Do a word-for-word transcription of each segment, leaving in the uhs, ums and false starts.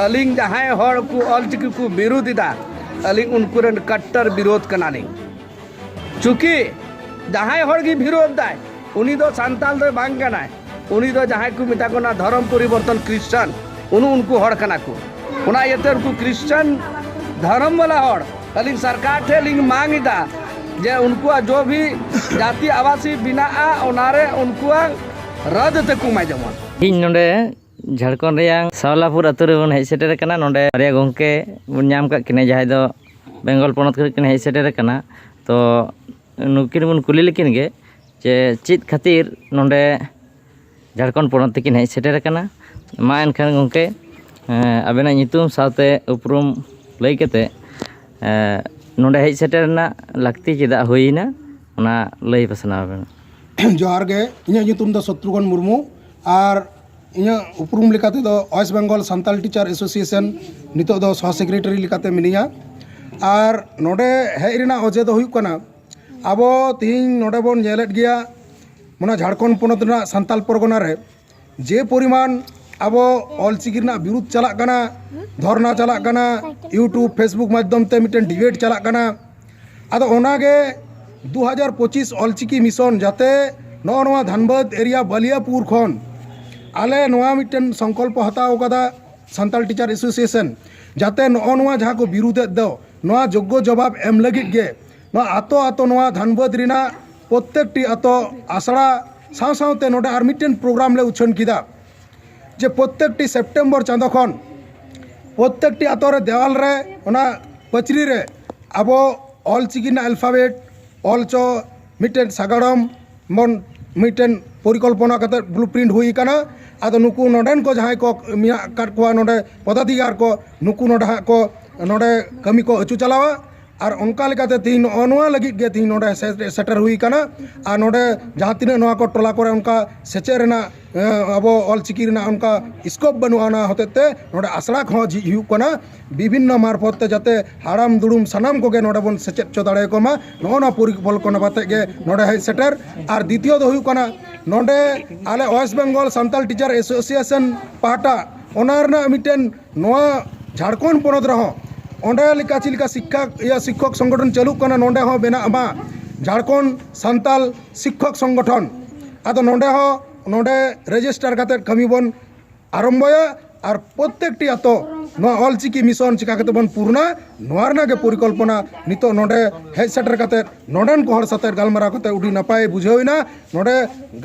ᱟᱹᱞᱤᱧ ᱡᱟᱦᱟᱸᱭ ᱦᱚᱲ ᱠᱚ ᱚᱞᱪᱤᱠᱤ ᱠᱚ ᱵᱤᱨᱳᱫ ᱮᱫᱟ, ᱟᱹᱞᱤᱧ ᱩᱱᱠᱩ ᱨᱮᱱ ᱠᱟᱴᱴᱟᱨ ᱵᱤᱨᱳᱫ ᱠᱟᱱᱟᱞᱤᱧ᱾ ᱪᱩᱸᱠᱤ ᱡᱟᱦᱟᱸᱭ ᱦᱚᱲ ᱜᱮ ᱵᱤᱨᱳᱫ ᱫᱟᱭ, ᱩᱱᱤ ᱫᱚ ᱥᱟᱱᱛᱟᱞ ᱫᱚᱭ ᱵᱟᱝ ᱠᱟᱱᱟᱭ᱾ ᱩᱱᱤ ᱫᱚ ᱡᱟᱦᱟᱸᱭ ᱠᱚ ᱢᱮᱛᱟ ᱠᱚ ᱠᱟᱱᱟ ᱫᱷᱚᱨᱚᱢ ᱯᱚᱨᱤᱵᱚᱨᱛᱚᱱ ᱠᱷᱨᱤᱥᱴᱟᱱ, ᱩᱱᱩ ᱩᱱᱠᱩ ᱦᱚᱲ ᱠᱟᱱᱟ ᱠᱚ᱾ ᱚᱱᱟ ᱤᱭᱟᱹᱛᱮ ᱩᱱᱠᱩ ᱠᱷᱨᱤᱥᱴᱟᱱ ᱫᱷᱚᱨᱚᱢ ᱵᱟᱞᱟ ᱦᱚᱲ ᱟᱹᱞᱤᱧ ᱥᱚᱨᱠᱟᱨ ᱴᱷᱮᱱ ᱞᱤᱧ ᱢᱟᱝ ᱮᱫᱟ ᱡᱮ ᱩᱱᱠᱩᱣᱟᱜ ᱡᱚ ᱵᱷᱤ ᱡᱟᱹᱛᱤ ᱟᱵᱟᱥᱤ ᱵᱮᱱᱟᱜᱼᱟ, ᱚᱱᱟᱨᱮ ᱩᱱᱠᱩᱣᱟᱜ ᱨᱟᱹᱫ ᱛᱮᱠᱚ ᱮᱢᱟ ᱡᱮᱢᱚᱱ᱾ ᱤᱧ ᱱᱚᱰᱮ ᱡᱷᱟᱲᱠᱷᱚᱸᱰ ᱨᱮᱭᱟᱜ ᱥᱟᱣᱞᱟᱯᱩᱨ ᱟᱹᱛᱩ ᱨᱮᱵᱚᱱ ᱦᱮᱡ ᱥᱮᱴᱮᱨ ᱟᱠᱟᱱᱟ᱾ ᱱᱚᱰᱮ ᱵᱟᱨᱭᱟ ᱜᱚᱢᱠᱮ ᱵᱚᱱ ᱧᱟᱢ ᱟᱠᱟᱫ ᱠᱤᱱᱟ, ᱡᱟᱦᱟᱸᱭ ᱫᱚ ᱵᱮᱝᱜᱚᱞ ᱯᱚᱱᱚᱛ ᱠᱷᱚᱱ ᱠᱤᱱ ᱦᱮᱡ ᱥᱮᱴᱮᱨ ᱟᱠᱟᱱᱟ᱾ ᱛᱚ ᱱᱩᱠᱤᱱ ᱵᱚᱱ ᱠᱩᱞᱤ ᱞᱮᱠᱤᱱ ᱜᱮ ᱡᱮ ᱪᱮᱫ ᱠᱷᱟᱹᱛᱤᱨ ᱱᱚᱰᱮ ᱡᱷᱟᱲᱠᱷᱚᱸᱰ ᱯᱚᱱᱚᱛ ᱛᱮᱠᱤᱱ ᱦᱮᱡ ᱥᱮᱴᱮᱨ ᱟᱠᱟᱱᱟ᱾ ᱢᱟ ᱮᱱᱠᱷᱟᱱ ᱜᱚᱢᱠᱮ, ᱮᱸ, ᱟᱵᱮᱱᱟᱜ ᱧᱩᱛᱩᱢ ᱥᱟᱶᱛᱮ ᱩᱯᱨᱩᱢ ᱞᱟᱹᱭ ᱠᱟᱛᱮ, ᱮᱸ, ᱱᱚᱰᱮ ᱦᱮᱡ ᱥᱮᱴᱮᱨ ᱨᱮᱱᱟᱜ ᱞᱟᱹᱠᱛᱤ ᱪᱮᱫᱟᱜ ᱦᱩᱭᱮᱱᱟ, ᱚᱱᱟ ᱞᱟᱹᱭ ᱯᱟᱥᱱᱟᱣ ᱵᱮᱱ᱾ ᱡᱚᱦᱟᱨ ᱜᱮ, ᱤᱧᱟᱹᱜ ᱧᱩᱛᱩᱢ ᱫᱚ ᱥᱚᱛᱨᱩᱜᱷᱚᱱ ᱢᱩᱨᱢᱩ ᱟᱨ ᱤᱧᱟᱹᱜ ᱩᱯᱨᱩᱢ ᱞᱮᱠᱟ ᱛᱮᱫᱚ West Bengal Santal Teacher Association ᱱᱤᱛᱚᱜ ᱫᱚ ᱥᱚᱦ ᱥᱮᱠᱨᱮᱴᱟᱨᱤ ᱞᱮᱠᱟᱛᱮ ᱢᱤᱱᱟᱹᱧᱟ᱾ ᱟᱨ ᱱᱚᱰᱮ ᱦᱮᱡ ᱨᱮᱱᱟᱜ ᱚᱡᱮ ᱫᱚ ᱦᱩᱭᱩᱜ ᱠᱟᱱᱟ, ᱟᱵᱚ ᱛᱮᱦᱮᱧ ᱱᱚᱰᱮ ᱵᱚᱱ ᱧᱮᱞᱮᱫ ᱜᱮᱭᱟ, ᱚᱱᱟ ᱡᱷᱟᱲᱠᱷᱚᱸᱰ ᱯᱚᱱᱚᱛ ᱨᱮᱱᱟᱜ ᱥᱟᱱᱛᱟᱞ ᱯᱚᱨᱜᱚᱱᱟ ᱨᱮ ᱡᱮ ᱯᱚᱨᱤᱢᱟᱱ ᱟᱵᱚ ᱚᱞᱪᱤᱠᱤ ᱨᱮᱱᱟᱜ ᱵᱤᱨᱩᱫᱷ ᱪᱟᱞᱟᱜ ᱠᱟᱱᱟ, ᱫᱷᱚᱨᱱᱟ ᱪᱟᱞᱟᱜ ᱠᱟᱱᱟ, YouTube, Facebook ᱢᱟᱫᱽᱫᱷᱚᱢ ᱛᱮ ᱢᱤᱫᱴᱮᱱ ᱰᱤᱵᱮᱴ ᱪᱟᱞᱟᱜ ᱠᱟᱱᱟ, ᱟᱫᱚ ᱚᱱᱟᱜᱮ ᱫᱩ ᱦᱟᱡᱟᱨ ᱯᱚᱸᱪᱤᱥ ᱚᱞᱪᱤᱠᱤ ᱢᱤᱥᱚᱱ ᱡᱟᱛᱮ ᱱᱚᱜᱼᱚ ᱱᱚᱣᱟ ᱫᱷᱟᱱᱵᱟᱫᱽ ᱮᱨᱤᱭᱟ ᱵᱟᱞᱤᱭᱟᱯᱩᱨ ᱠᱷᱚᱱ ᱟᱞᱮ ᱱᱚᱣᱟ ᱢᱤᱫᱴᱮᱱ ᱥᱚᱝᱠᱚᱞᱯᱚ ᱦᱟᱛᱟᱣ ᱠᱟᱫᱟ ᱥᱟᱱᱛᱟᱞ ᱴᱤᱪᱟᱨ ᱮᱥᱳᱥᱤᱭᱮᱥᱚᱱ, ᱡᱟᱛᱮ ᱱᱚᱜᱼᱚ ᱱᱚᱣᱟ ᱡᱟᱦᱟᱸ ᱠᱚ ᱵᱤᱨᱩᱫᱷᱮᱫ ᱫᱚ, ᱱᱚᱣᱟ ᱡᱳᱜᱽᱜᱚ ᱡᱚᱵᱟᱵ ᱮᱢ ᱞᱟᱹᱜᱤᱫ ᱜᱮ ᱱᱚᱣᱟ ᱟᱛᱳ ᱟᱛᱳ, ᱱᱚᱣᱟ ᱫᱷᱟᱱᱵᱟᱫᱽ ᱨᱮᱱᱟᱜ ᱯᱨᱚᱛᱛᱮᱠᱴᱤ ᱟᱛᱳ ᱟᱥᱲᱟ ᱥᱟᱶ ᱥᱟᱶᱛᱮ ᱱᱚᱰᱮ ᱟᱨ ᱢᱤᱫᱴᱮᱱ ᱯᱨᱳᱜᱨᱟᱢ ᱞᱮ ᱩᱪᱷᱟᱹᱱ ᱠᱮᱫᱟ ᱡᱮ ᱯᱨᱚᱛᱛᱮᱠᱴᱤ ᱥᱮᱯᱴᱮᱢᱵᱚᱨ ᱪᱟᱸᱫᱳ ᱠᱷᱚᱱ ᱯᱨᱚᱛᱛᱮᱠᱴᱤ ᱟᱛᱳ ᱨᱮ ᱫᱮᱣᱟᱞ ᱨᱮ, ᱚᱱᱟ ᱯᱟᱹᱪᱨᱤ ᱨᱮ ᱟᱵᱚ ᱚᱞ ᱪᱤᱠᱤ ᱨᱮᱱᱟᱜ ᱟᱞᱯᱷᱟᱵᱮᱴ, ᱚᱞ ᱪᱚ, ᱢᱤᱫᱴᱮᱱ ᱥᱟᱜᱟᱲᱚᱢ ᱵᱚᱱ ᱢᱤᱫᱴᱮᱱ ᱯᱚᱨᱤᱠᱚᱞᱯᱚᱱᱟ ᱠᱟᱛᱮ ᱵᱞᱩ ᱯᱨᱤᱱᱴ ᱦᱩᱭ ᱟᱠᱟᱱᱟ᱾ ᱟᱫᱚ ᱱᱩᱠᱩ ᱱᱚᱰᱮᱱ ᱠᱚ ᱡᱟᱦᱟᱸᱭ ᱠᱚ ᱢᱮᱱᱟᱜ ᱟᱠᱟᱫ ᱠᱚᱣᱟ, ᱱᱚᱰᱮ ᱯᱚᱫᱟᱫᱷᱤᱠᱟᱨ ᱠᱚ, ᱱᱩᱠᱩ ᱱᱚᱰᱮ ᱦᱟᱸᱜ ᱠᱚ ᱱᱚᱰᱮ ᱠᱟᱹᱢᱤ ᱠᱚ ᱟᱹᱪᱩ ᱪᱟᱞᱟᱣᱟ᱾ ᱟᱨ ᱚᱱᱠᱟ ᱞᱮᱠᱟᱛᱮ ᱛᱮᱦᱤᱧ ᱱᱚᱜᱼᱚ ᱱᱚᱣᱟ ᱞᱟᱹᱜᱤᱫ ᱜᱮ ᱛᱮᱦᱤᱧ ᱱᱚᱰᱮ ᱥᱮ-, ᱥᱮᱴᱮᱨ ᱦᱩᱭ ᱟᱠᱟᱱᱟ᱾ ᱟᱨ ᱱᱚᱰᱮ ᱡᱟᱦᱟᱸ ᱛᱤᱱᱟᱹᱜ ᱱᱚᱣᱟ ᱠᱚ ᱴᱚᱞᱟ ᱠᱚᱨᱮ ᱚᱱᱠᱟ ᱥᱮᱪᱮᱫ ᱨᱮᱱᱟᱜ, ᱮᱸ, ᱟᱵᱚ ᱚᱞ ᱪᱤᱠᱤ ᱨᱮᱱᱟᱜ ᱚᱱᱠᱟ ᱥᱠᱳᱯ ᱵᱟᱹᱱᱩᱜᱼᱟ, ᱚᱱᱟ ᱦᱚᱛᱮᱡ ᱛᱮ ᱱᱚᱰᱮ ᱟᱥᱲᱟ ᱠᱚᱦᱚᱸ ᱡᱷᱤᱡ ᱦᱩᱭᱩᱜ ᱠᱟᱱᱟ᱾ ᱵᱤᱵᱷᱤᱱᱱᱚ ᱢᱟᱨᱯᱷᱚᱛ ᱛᱮ ᱡᱟᱛᱮ ᱦᱟᱲᱟᱢ ᱫᱩᱲᱩᱢ ᱥᱟᱱᱟᱢ ᱠᱚᱜᱮ ᱱᱚᱰᱮ ᱵᱚᱱ ᱥᱮᱪᱮᱫ ᱦᱚᱪᱚ ᱫᱟᱲᱮᱭᱟᱠᱚ ᱢᱟ, ᱱᱚᱜᱼᱚ ᱱᱚᱣᱟ ᱯᱚᱨᱤᱠᱚᱞᱯᱚᱱᱟ ᱠᱟᱛᱮ ᱜᱮ ᱱᱚᱰᱮ ᱦᱮᱡ ᱥᱮᱴᱮᱨ᱾ ᱟᱨ ᱫᱤᱛᱤᱭᱚ ᱫᱚ ᱦᱩᱭᱩᱜ ᱠᱟᱱᱟ, ᱱᱚᱰᱮ ᱟᱞᱮ West Bengal Santal teacher association ᱯᱟᱦᱴᱟ ᱚᱱᱟ ᱨᱮᱱᱟᱜ ᱢᱤᱫᱴᱮᱱ ᱱᱚᱣᱟ ᱡᱷᱟᱲᱠᱷᱚᱸᱰ ᱯᱚᱱᱚᱛ ᱨᱮᱦᱚᱸ ᱚᱸᱰᱮ ᱞᱮᱠᱟ ᱪᱮᱫ ᱞᱮᱠᱟ ᱥᱤᱠᱠᱷᱟ ᱤᱭᱟᱹ ᱥᱤᱠᱠᱷᱚᱠ ᱥᱚᱝᱜᱚᱴᱷᱚᱱ ᱪᱟᱹᱞᱩᱜ ᱠᱟᱱᱟ, ᱱᱚᱸᱰᱮ ᱦᱚᱸ ᱵᱮᱱᱟᱜ ᱢᱟ ᱡᱷᱟᱲᱠᱷᱚᱸᱰ ᱥᱟᱱᱛᱟᱞ ᱥᱤᱠᱠᱷᱚᱠ ᱥᱚᱝᱜᱚᱴᱷᱚᱱ᱾ ᱟᱫᱚ ᱱᱚᱸᱰᱮ ᱦᱚᱸ ᱱᱚᱸᱰᱮ ᱨᱮᱡᱤᱥᱴᱟᱨ ᱠᱟᱛᱮᱫ ᱠᱟᱹᱢᱤ ᱵᱚᱱ ᱟᱨᱟᱢᱵᱚᱭᱟ᱾ ᱟᱨ ᱯᱨᱚᱛᱮᱠᱴᱤ ᱟᱛᱳ ᱱᱚᱣᱟ ᱚᱞᱪᱤᱠᱤ ᱢᱤᱥᱚᱱ ᱪᱤᱠᱟ ᱠᱟᱛᱮ ᱵᱚᱱ ᱯᱩᱨᱱᱟ, ᱱᱚᱣᱟ ᱨᱮᱱᱟᱜ ᱜᱮ ᱯᱚᱨᱤᱠᱚᱞᱯᱚᱱᱟ᱾ ᱱᱤᱛᱚᱜ ᱱᱚᱸᱰᱮ ᱦᱮᱡ ᱥᱮᱴᱮᱨ ᱠᱟᱛᱮ ᱱᱚᱸᱰᱮᱱ ᱠᱚ ᱦᱚᱲ ᱥᱟᱛᱮ ᱜᱟᱞᱢᱟᱨᱟᱣ ᱠᱟᱛᱮ ᱟᱹᱰᱤ ᱱᱟᱯᱟᱭ ᱵᱩᱡᱷᱟᱹᱣ ᱮᱱᱟ᱾ ᱱᱚᱸᱰᱮ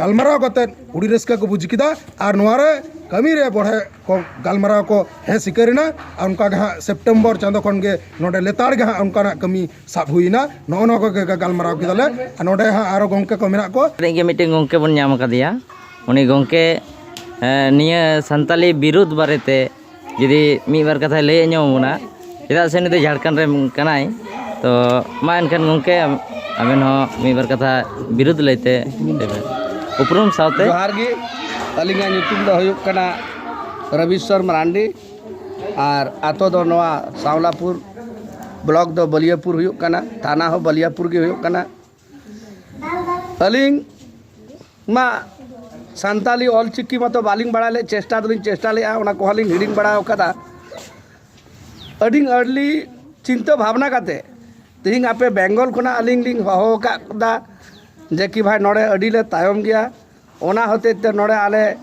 ᱜᱟᱞᱢᱟᱨᱟᱣ ᱠᱟᱛᱮ ᱟᱹᱰᱤ ᱨᱟᱹᱥᱠᱟᱹ ᱠᱚ ᱵᱩᱡᱽ ᱠᱮᱫᱟ᱾ ᱟᱨ ᱱᱚᱣᱟ ᱨᱮ ᱠᱟᱹᱢᱤ ᱨᱮ ᱵᱚᱲᱦᱮ ᱠᱚ ᱜᱟᱞᱢᱟᱨᱟᱣ ᱠᱚ ᱦᱮᱸ ᱥᱤᱠᱟᱹᱨ ᱮᱱᱟ᱾ ᱟᱨ ᱚᱱᱠᱟ ᱜᱮ ᱦᱟᱸᱜ ᱥᱮᱯᱴᱮᱢᱵᱚᱨ ᱪᱟᱸᱫᱚ ᱠᱷᱚᱱ ᱜᱮ ᱱᱚᱸᱰᱮ ᱞᱮᱛᱟᱲ ᱜᱮ ᱦᱟᱸᱜ ᱚᱱᱠᱟᱱᱟᱜ ᱠᱟᱹᱢᱤ ᱥᱟᱵ ᱦᱩᱭ ᱮᱱᱟ᱾ ᱱᱚᱜᱼᱚ ᱱᱚᱣᱟ ᱠᱚᱜᱮ ᱜᱟᱞᱢᱟᱨᱟᱣ ᱠᱮᱫᱟᱞᱮ᱾ ᱟᱨ ᱱᱚᱸᱰᱮ ᱦᱟᱸᱜ ᱟᱨᱚ ᱜᱚᱢᱠᱮ ᱠᱚ ᱢᱮᱱᱟᱜ ᱠᱚ᱾ ᱨᱮᱱ ᱜᱮ ᱢᱤᱫᱴᱮᱱ ᱜᱚᱢᱠᱮ ᱵᱚᱱ ᱧᱟᱢ ᱟᱠᱟᱫᱮᱭᱟ᱾ ᱩᱱᱤ ᱜᱚᱢᱠᱮ, ᱮᱸ, ᱱᱤᱭᱟᱹ ᱥᱟᱱᱛᱟᱞᱤ ᱵᱤᱨᱩᱫᱷ ᱵᱟᱨᱮᱛᱮ ᱡᱩᱫᱤ ᱢᱤᱫ ᱵᱟᱨ ᱠᱟᱛᱷᱟᱭ ᱞᱟᱹᱭ ᱟᱸᱡᱚᱢ ᱟᱵᱚᱱᱟ, ᱪᱮᱫᱟᱜ ᱥᱮ ᱩᱱᱤ ᱫᱚ ᱡᱷᱟᱲᱠᱷᱚᱸᱰ ᱨᱮᱱ ᱠᱟᱱᱟᱭ᱾ ᱛᱚ ᱢᱟ ᱮᱱᱠᱷᱟᱱ ᱜᱚᱢᱠᱮ, ᱟᱵᱮᱱ ᱦᱚᱸ ᱢᱤᱫ ᱵᱟᱨ ᱠᱟᱛᱷᱟ ᱵᱤᱨᱩᱫᱷ ᱞᱟᱹᱭᱛᱮ ᱞᱟᱹᱭ ᱵᱮᱱ᱾ ᱩᱯᱨᱩᱢ ᱥᱟᱶᱛᱮ᱾ ᱡᱚᱦᱟᱨ ᱜᱮ᱾ ᱟᱹᱞᱤᱧᱟᱜ ᱧᱩᱛᱩᱢ ᱫᱚ ᱦᱩᱭᱩᱜ ᱠᱟᱱᱟ ᱨᱚᱵᱤᱥᱥᱚᱨ ᱢᱟᱨᱟᱱᱰᱤ᱾ ᱟᱨ ᱟᱛᱳ ᱫᱚ ᱱᱚᱣᱟ ᱥᱟᱣᱞᱟᱯᱩᱨ, ᱵᱞᱚᱠ ᱫᱚ ᱵᱟᱞᱤᱭᱟᱯᱩᱨ ᱦᱩᱭᱩᱜ ᱠᱟᱱᱟ, ᱛᱷᱟᱱᱟ ᱦᱚᱸ ᱵᱟᱞᱤᱭᱟᱯᱩᱨ ᱜᱮ ᱦᱩᱭᱩᱜ ᱠᱟᱱᱟ᱾ ᱟᱹᱞᱤᱧ ᱢᱟ ᱥᱟᱱᱛᱟᱞᱤ ᱚᱞᱪᱤᱠᱤ ᱢᱟᱛᱚ ᱵᱟᱹᱞᱤᱧ ᱵᱟᱲᱟᱭ ᱞᱮᱫ, ᱪᱮᱥᱴᱟ ᱫᱚᱞᱤᱧ ᱪᱮᱥᱴᱟ ᱞᱮᱫᱼᱟ, ᱚᱱᱟ ᱠᱚᱦᱚᱸ ᱞᱤᱧ ᱦᱤᱲᱤᱧ ᱵᱟᱲᱟ ᱟᱠᱟᱫᱟ᱾ ᱟᱹᱰᱤ early ᱪᱤᱱᱛᱟᱹ ᱵᱷᱟᱵᱽᱱᱟ ᱠᱟᱛᱮ ᱛᱮᱦᱮᱧ ᱟᱯᱮ ᱵᱮᱝᱜᱚᱞ ᱠᱷᱚᱱᱟᱜ ᱟᱹᱞᱤᱧ ᱞᱤᱧ ᱦᱚᱦᱚ ᱟᱠᱟᱫᱟ ᱡᱮ ᱠᱤ ᱵᱷᱟᱭ, ᱱᱚᱰᱮ ᱟᱹᱰᱤ ᱞᱮ ᱛᱟᱭᱚᱢ ᱜᱮᱭᱟ᱾ ᱚᱱᱟ ᱦᱚᱛᱮᱡ ᱛᱮ ᱱᱚᱰᱮ ᱟᱞᱮ,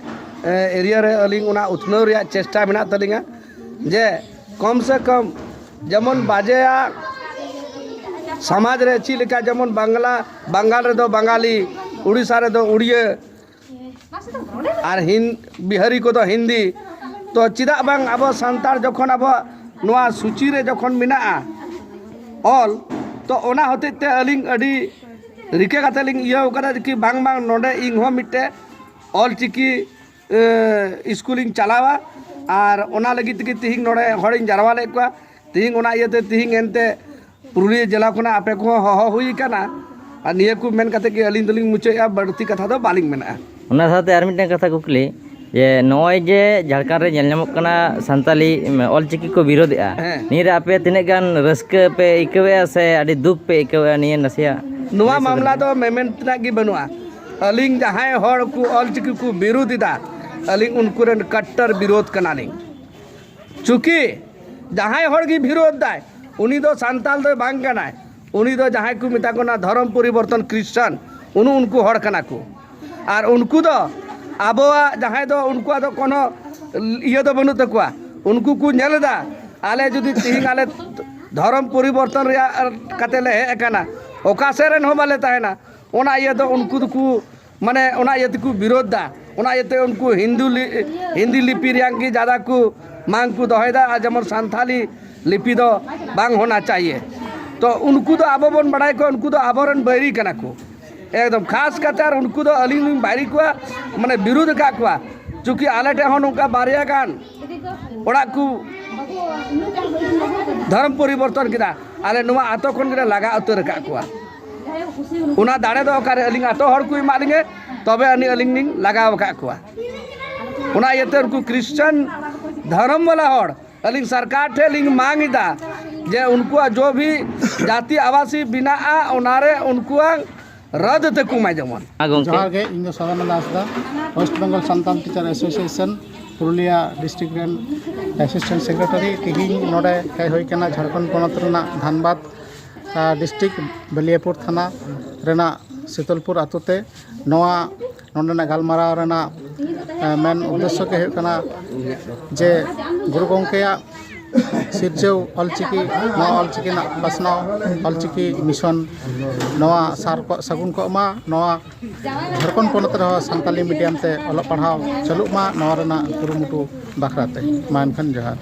ᱮ, area ᱨᱮ ᱟᱹᱞᱤᱧ ᱚᱱᱟ ᱩᱛᱱᱟᱹᱣ ᱨᱮᱭᱟᱜ ᱪᱮᱥᱴᱟ ᱢᱮᱱᱟᱜ ᱛᱟᱹᱞᱤᱧᱟ ᱡᱮ ᱠᱚᱢ ᱥᱮ ᱠᱚᱢ ᱡᱮᱢᱚᱱ ᱵᱟᱡᱮᱭᱟᱜ ᱥᱚᱢᱟᱡᱽ ᱨᱮ ᱪᱮᱫ ᱞᱮᱠᱟ, ᱡᱮᱢᱚᱱ ᱵᱟᱝᱞᱟ, ᱵᱟᱝᱜᱟᱞ ᱨᱮᱫᱚ ᱵᱟᱝᱜᱟᱞᱤ, ᱩᱲᱤᱥᱥᱟ ᱨᱮᱫᱚ ᱩᱲᱤᱭᱟᱹ, ᱟᱨ ᱦᱤᱱ-, ᱵᱤᱦᱟᱨᱤ ᱠᱚᱫᱚ ᱦᱤᱱᱫᱤ᱾ ᱛᱚ ᱪᱮᱫᱟᱜ ᱵᱟᱝ ᱟᱵᱚ ᱥᱟᱱᱛᱟᱲ ᱡᱚᱠᱷᱚᱱ ᱟᱵᱚᱣᱟᱜ ᱱᱚᱣᱟ ᱥᱩᱪᱤ ᱨᱮ ᱡᱚᱠᱷᱚᱱ ᱢᱮᱱᱟᱜᱼᱟ ᱚᱞ, ᱛᱚ ᱚᱱᱟ ᱦᱚᱛᱮᱡ ᱛᱮ ᱟᱹᱞᱤᱧ ᱟᱹᱰᱤ ᱨᱤᱠᱟᱹ ᱠᱟᱛᱮ ᱞᱤᱧ ᱤᱭᱟᱹᱣ ᱠᱟᱫᱟ ᱠᱤ ᱵᱟᱝ ᱵᱟᱝ ᱱᱚᱰᱮ ᱤᱧ ᱦᱚᱸ ᱢᱤᱫᱴᱮᱡ ᱚᱞ ᱪᱤᱠᱤ, ᱮ, ᱤᱥᱠᱩᱞᱤᱧ ᱪᱟᱞᱟᱣᱟ᱾ ᱟᱨ ᱚᱱᱟ ᱞᱟᱹᱜᱤᱫ ᱛᱮᱜᱮ ᱛᱤᱦᱤᱧ ᱱᱚᱰᱮ ᱦᱚᱲᱤᱧ ᱡᱟᱨᱣᱟ ᱞᱮᱫ ᱠᱚᱣᱟ᱾ ᱛᱤᱦᱤᱧ ᱚᱱᱟ ᱤᱭᱟᱹᱛᱮ ᱛᱤᱦᱤᱧ ᱮᱱᱛᱮ ᱯᱩᱨᱩᱞᱤᱭᱟᱹ ᱡᱮᱞᱟ ᱠᱷᱚᱱᱟᱜ ᱟᱯᱮ ᱠᱚᱦᱚᱸ ᱦᱚᱦᱚ ᱦᱩᱭ ᱟᱠᱟᱱᱟ᱾ ᱟᱨ ᱱᱤᱭᱟᱹ ᱠᱚ ᱢᱮᱱ ᱠᱟᱛᱮ ᱜᱮ ᱟᱹᱞᱤᱧ ᱫᱚᱞᱤᱧ ᱢᱩᱪᱟᱹᱫᱮᱜᱼᱟ, ᱵᱟᱹᱲᱛᱤ ᱠᱟᱛᱷᱟ ᱫᱚ ᱵᱟᱹᱞᱤᱧ ᱢᱮᱱᱮᱜᱼᱟ᱾ ᱚᱱᱟ ᱥᱟᱶᱛᱮ ᱟᱨ ᱢᱤᱫᱴᱟᱝ ᱠᱟᱛᱷᱟ ᱠᱩᱠᱞᱤ, ᱡᱮ ᱱᱚᱜᱼᱚᱭ ᱡᱮ ᱡᱷᱟᱲᱠᱷᱚᱸᱰ ᱨᱮ ᱧᱮᱞ ᱧᱟᱢᱚᱜ ᱠᱟᱱᱟ ᱥᱟᱱᱛᱟᱞᱤ, ᱩᱢ, ᱚᱞᱪᱤᱠᱤ ᱠᱚ ᱵᱤᱨᱳᱫᱮᱜᱼᱟ, ᱦᱮᱸ᱾ ᱱᱤᱭᱟᱹ ᱨᱮ ᱟᱯᱮ ᱛᱤᱱᱟᱹᱜ ᱜᱟᱱ ᱨᱟᱹᱥᱠᱟᱹ ᱯᱮ ᱟᱹᱭᱠᱟᱹᱣᱮᱫᱼᱟ ᱥᱮ ᱟᱹᱰᱤ ᱫᱩᱠ ᱯᱮ ᱟᱹᱭᱠᱟᱹᱣᱮᱫᱼᱟ? ᱱᱤᱭᱟᱹ ᱱᱟᱥᱮᱭᱟᱜ ᱱᱚᱣᱟ ᱞᱟᱹᱭ ᱥᱚᱫᱚᱨ ᱢᱟᱢᱞᱟ ᱵᱮᱱ᱾ ᱫᱚ ᱢᱮᱢᱮᱱ ᱛᱮᱱᱟᱜ ᱜᱮ ᱵᱟᱹᱱᱩᱜᱼᱟ᱾ ᱟᱹᱞᱤᱧ ᱡᱟᱦᱟᱸᱭ ᱦᱚᱲ ᱠᱚ ᱚᱞᱪᱤᱠᱤ ᱠᱚ ᱵᱤᱨᱳᱫ ᱮᱫᱟ, ᱟᱹᱞᱤᱧ ᱩᱱᱠᱩ ᱨᱮᱱ ᱠᱟᱴᱴᱟᱨ ᱵᱤᱨᱳᱫᱷ ᱠᱟᱱᱟᱞᱤᱧ᱾ ᱪᱩᱸᱠᱤ ᱡᱟᱦᱟᱸᱭ ᱦᱚᱲ ᱜᱮ ᱵᱤᱨᱳᱫᱷ ᱫᱟᱭ, ᱩᱱᱤ ᱫᱚ ᱥᱟᱱᱛᱟᱞ ᱫᱚᱭ ᱵᱟᱝ ᱠᱟᱱᱟᱭ᱾ ᱩᱱᱤ ᱫᱚ ᱡᱟᱦᱟᱸᱭ ᱠᱚ ᱢᱮᱛᱟ ᱠᱚ ᱠᱟᱱᱟ ᱫᱷᱚᱨᱚᱢ ᱯᱚᱨᱤᱵᱚᱨᱛᱚᱱ ᱠᱷᱨᱤᱥᱴᱟᱱ, ᱩᱱᱩ ᱩᱱᱠᱩ ᱦᱚᱲ ᱠᱟᱱᱟ ᱠᱚ᱾ ᱟᱨ ᱩᱱᱠᱩ ᱫᱚ ᱟᱵᱚᱣᱟᱜ ᱡᱟᱦᱟᱸᱭ ᱫᱚ ᱩᱱᱠᱩᱣᱟᱜ ᱫᱚ ᱠᱳᱱᱳ ᱤᱭᱟᱹ ᱫᱚ ᱵᱟᱹᱱᱩᱜ ᱛᱟᱠᱚᱣᱟ᱾ ᱩᱱᱠᱩ ᱠᱚ ᱧᱮᱞ ᱮᱫᱟ, ᱟᱞᱮ ᱡᱩᱫᱤ ᱛᱤᱦᱤᱧ ᱟᱞᱮ ᱫᱷᱚᱨᱚᱢ ᱯᱚᱨᱤᱵᱚᱨᱛᱚᱱ ᱨᱮᱭᱟᱜ ᱠᱟᱛᱮ ᱞᱮ ᱦᱮᱡ ᱟᱠᱟᱱᱟ, ᱚᱠᱟ ᱥᱮᱫ ᱨᱮᱱ ᱦᱚᱸ ᱵᱟᱞᱮ ᱛᱟᱦᱮᱱᱟ᱾ ᱚᱱᱟ ᱤᱭᱟᱹ ᱫᱚ ᱩᱱᱠᱩ ᱫᱚᱠᱚ, ᱢᱟᱱᱮ, ᱚᱱᱟ ᱤᱭᱟᱹ ᱛᱮᱠᱚ ᱵᱤᱨᱳᱫᱷ ᱫᱟ᱾ ᱚᱱᱟ ᱤᱭᱟᱹᱛᱮ ᱩᱱᱠᱩ ᱦᱤᱱᱫᱩ ᱞᱤ-, ᱦᱤᱱᱫᱤ ᱞᱤᱯᱤ ᱨᱮᱭᱟᱜ ᱜᱮ ᱡᱟᱫᱟ ᱠᱚ ᱢᱟᱝ ᱠᱚ ᱫᱚᱦᱚᱭᱮᱫᱟ, ᱟᱨ ᱡᱮᱢᱚᱱ ᱥᱟᱱᱛᱷᱟᱞᱤ ᱞᱤᱯᱤ ᱫᱚ ᱵᱟᱝ ᱦᱳᱱᱟ ᱪᱟᱦᱤᱭᱮ᱾ ᱛᱚ ᱩᱱᱠᱩ ᱫᱚ ᱟᱵᱚ ᱵᱚᱱ ᱵᱟᱲᱟᱭ ᱠᱚᱣᱟ, ᱩᱱᱠᱩ ᱫᱚ ᱟᱵᱚᱨᱮᱱ ᱵᱟᱹᱭᱨᱤ ᱠᱟᱱᱟ ᱠᱚ ᱮᱠᱫᱚᱢ᱾ ᱠᱷᱟᱥ ᱠᱟᱛᱮ ᱟᱨ ᱩᱱᱠᱩ ᱫᱚ ᱟᱹᱞᱤᱧ ᱞᱤᱧ ᱵᱟᱹᱭᱨᱤ ᱠᱚᱣᱟ, ᱢᱟᱱᱮ, ᱵᱤᱨᱳᱫᱷ ᱟᱠᱟᱫ ᱠᱚᱣᱟ᱾ ᱪᱩᱸᱠᱤ ᱟᱞᱮ ᱴᱷᱮᱱ ᱦᱚᱸ ᱱᱚᱝᱠᱟ ᱵᱟᱨᱭᱟ ᱜᱟᱱ ᱚᱲᱟᱜ ᱠᱚ ᱫᱷᱚᱨᱚᱢ ᱯᱚᱨᱤᱵᱚᱨᱛᱚᱱ ᱠᱮᱫᱟ, ᱟᱞᱮ ᱱᱚᱣᱟ ᱟᱛᱳ ᱠᱷᱚᱱ ᱜᱮᱞᱮ ᱞᱟᱜᱟ ᱩᱛᱟᱹᱨ ᱟᱠᱟᱫ ᱠᱚᱣᱟ᱾ ᱚᱱᱟ ᱫᱟᱲᱮ ᱫᱚ ᱚᱠᱟᱨᱮ? ᱟᱹᱞᱤᱧ ᱟᱛᱳ ᱦᱚᱲ ᱠᱚ ᱮᱢᱟᱜ ᱞᱤᱧᱟᱹ, ᱛᱚᱵᱮ ᱟᱹᱱᱤᱡ ᱟᱹᱞᱤᱧ ᱞᱤᱧ ᱞᱟᱜᱟᱣ ᱟᱠᱟᱫ ᱠᱚᱣᱟ᱾ ᱚᱱᱟ ᱤᱭᱟᱹᱛᱮ ᱩᱱᱠᱩ ᱠᱷᱨᱤᱥᱪᱟᱱ ᱫᱷᱚᱨᱚᱢ ᱵᱟᱞᱟ ᱦᱚᱲ ᱟᱹᱞᱤᱧ ᱥᱚᱨᱠᱟᱨ ᱴᱷᱮᱱ ᱞᱤᱧ ᱢᱟᱝ ᱮᱫᱟ ᱡᱮ ᱩᱱᱠᱩᱣᱟᱜ ᱡᱚ ᱵᱷᱤ ᱡᱟᱹᱛᱤ ᱟᱵᱟᱥᱤ ᱵᱮᱱᱟᱜᱼᱟ, ᱚᱱᱟᱨᱮ ᱩᱱᱠᱩᱣᱟᱜ ᱨᱟᱹᱫ ᱛᱟᱠᱚ ᱢᱟ ᱡᱮᱢᱚᱱ᱾ ᱦᱮᱸ, ᱜᱚᱢᱠᱮ᱾ ᱡᱚᱦᱟᱨ ᱜᱮ, ᱤᱧ ᱫᱚ Sadananda Hansda, West Bengal Santal teacher association Purulia district ᱨᱮᱱ ᱮᱥᱤᱥᱴᱮᱱᱴ ᱥᱮᱠᱨᱮᱴᱟᱨᱤ᱾ ᱛᱮᱦᱮᱧ ᱱᱚᱰᱮ ᱦᱮᱡ ᱦᱩᱭ ᱠᱟᱱᱟ ᱡᱷᱟᱲᱠᱷᱚᱸᱰ ᱯᱚᱱᱚᱛ ᱨᱮᱱᱟᱜ ᱫᱷᱟᱱᱵᱟᱫᱽ, ᱟ, ᱰᱤᱥᱴᱨᱤᱠᱴ ᱵᱟᱞᱤᱭᱟᱯᱩᱨ ᱛᱷᱟᱱᱟ ᱨᱮᱱᱟᱜ ᱥᱤᱛᱚᱞᱯᱩᱨ ᱟᱛᱳ ᱛᱮ᱾ ᱱᱚᱣᱟ ᱱᱚᱰᱮᱱᱟᱜ ᱜᱟᱞᱢᱟᱨᱟᱣ ᱨᱮᱱᱟᱜ, ᱮ, ᱢᱮᱱ ᱩᱫᱽᱫᱮᱥᱥᱚ ᱜᱮ ᱦᱩᱭᱩᱜ ᱠᱟᱱᱟ ᱡᱮ ᱜᱩᱨᱩ ᱜᱚᱢᱠᱮᱭᱟᱜ ᱥᱤᱨᱡᱟᱹᱣ ᱚᱞᱪᱤᱠᱤ, ᱱᱚᱣᱟ ᱚᱞᱪᱤᱠᱤ ᱨᱮᱱᱟᱜ ᱯᱟᱥᱱᱟᱣ, ᱚᱞᱪᱤᱠᱤ ᱢᱤᱥᱚᱱ, ᱱᱚᱣᱟ ᱥᱟᱨ ᱠᱚ ᱥᱟᱹᱜᱩᱱ ᱠᱚᱜ ᱢᱟ, ᱱᱚᱣᱟ ᱡᱷᱟᱲᱠᱷᱚᱸᱰ ᱯᱚᱱᱚᱛ ᱨᱮᱦᱚᱸ ᱥᱟᱱᱛᱟᱞᱤ ᱢᱤᱰᱤᱭᱟᱢ ᱛᱮ ᱚᱞᱚᱜ ᱯᱟᱲᱦᱟᱣ ᱪᱟᱹᱞᱩᱜ ᱢᱟ, ᱱᱚᱣᱟ ᱨᱮᱱᱟᱜ ᱠᱩᱨᱩᱢᱩᱴᱩ ᱵᱟᱠᱷᱨᱟ ᱛᱮ᱾ ᱢᱟ ᱮᱱᱠᱷᱟᱱ ᱡᱚᱦᱟᱨ᱾